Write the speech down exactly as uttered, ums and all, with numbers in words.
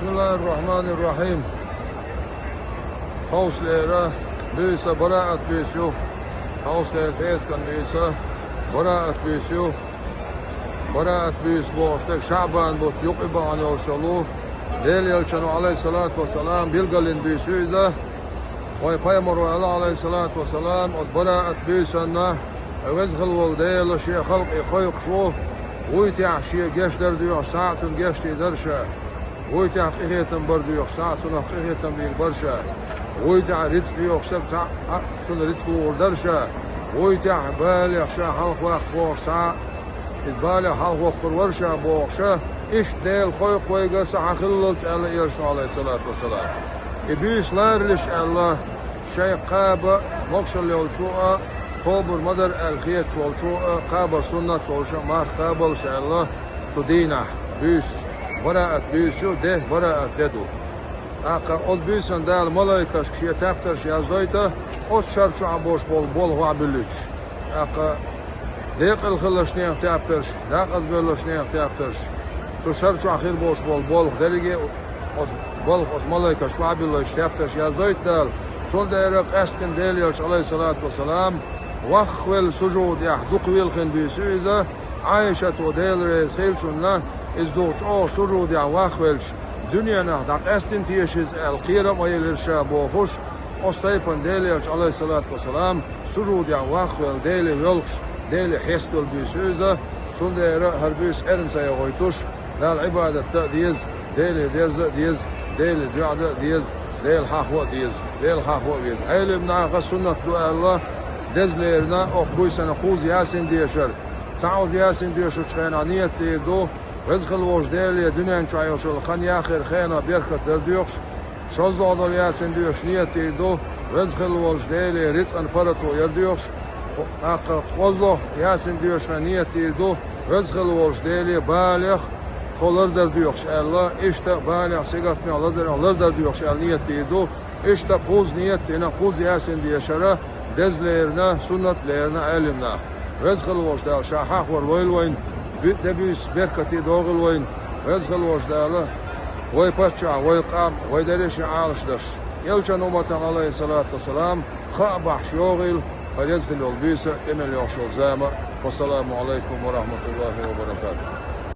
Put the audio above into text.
بسم الله الرحمن الرحيم. Хьовсалера буьйса бараат буьйса ю. Хьовсалера пӀераскан буьйса бараат буьйса ю. Бараат буьйса бохуш дерг ШаӀбан бутт юкъа бахьана йолуш йолу, Делан Элчано, Ӏалайхиссалату вассалам, билгалйина буьйса ю иза. Вайн пайхамаро аьлла, Ӏалайхиссалату вассалам, оцу бараат буьйсанна Веза хилла волу Дела Шен халкъе кхойкхуш ву, вуй тӀехь Шен гечдар доьхуш схьа а цунна гечдийр дара ша, вуй тӀехь къинхетам бар доьхуш схьа а цунах къинхетам бийр бара ша, вуй тӀехь рицкъ доьхуш стаг схьа а цунна рицкъ лур дара ша, вуй тӀехь балех ша хьалхаваккха бохуш схьа а иза балех хьалхавоккхур вара ша бохуша, иштта Дела кхойкху вайга, сан хьан хиллалц аьлла Элчано, Ӏалайхиссалату вассалам. И буьйса ларалаш аьлла, шайх кхаба могушалла йолчо а, кхобур ма дара аьлла хеташ волчо а, кхабар суннат волуш а, марха кхабалаш аьлла, цу дийнахь буьйса, бараат буьйса ю, де бараат де ду. ТӀаккха оцу буьйсанна Дала малайкашка Шен тептарш яздойта, оцу шар чохь болуш болу болх охьабуьллуьйтуш. ТӀаккха декъала хиллачу нехан тептарш, декъаза бевллачу нехан тептарш, цу шар чохь хир болуш болу болх дерриге а оцу балха оцу малайкашка охьабиллойчу тептарш яздойта Дала. Цундела къаьсттина Делан Элча, Ӏалайхиссалату вассалам, вахвелла сужудехь дукха вилхина буьйса ю иза, Ӏайшата, Дела реза хила цунна, иза дукха чӀогӀа сужудехь вахвелча, дуьненахь дӀакъаьстина теша иза аьлла, кхерам а елира ша бохуш, оцу тайпана Делан Элча, Ӏалайхиссалату вассалам, сужудехь вахвелла, Деле воьлхуш, Деле хьесталуш буьйса ю иза, цундела хӀара буьйса эрна ца яхойтуш, Далла Ӏибадат дан а деза, Деле дерза а деза, Деле доӀа дан а деза, Дела хьахо а деза, Дела хьахо а веза. Ӏелим наха суннат ду аьлла, деза лерина окху буьйсанна кхузза Ясин дешар. Цхьа кхузза Ясин доьшучу хенахь нийят дийр ду, Веза хилла волчу Деле дуьнен чохь йолуш йолу хан яхъяр хенах беркат дар доьхуш, шозлагӀа долу Ясин доьшуш нийят дийр ду, Веза хилла волчу Деле рицкъан паргӀато яр доьхуш, тӀаккха кхозлагӀа Ясин доьшуш хан нийят дийр ду, Веза хилла волчу Деле балех тхо лардар доьхуш аьлла, иштта балех, сингаттамех, лазарех лардар доьхуш аьлла нийят дийр ду, иштта кхузза нийят дина, кхузза Ясин дешара, деза лерина, суннат лерина Ӏелим нах. Веза хилла волчу Дала Ша хьахор лойла вайна, би-, де буьйса беркате догӀийла вайна. Веза хилла волчу Дала вай паччахь, вай къам, вай дерриш а Ӏалашдаш, Элчан умматан, Ӏалайхиссалату вассалам, кхаъ бахьаш йогӀийла хӀара еза хилла йолу буьйса, тӀе мел йогӀуш йолу зама. Вассаламу Ӏалайкум ва рахьматуллахӀи ва баракатухӀ.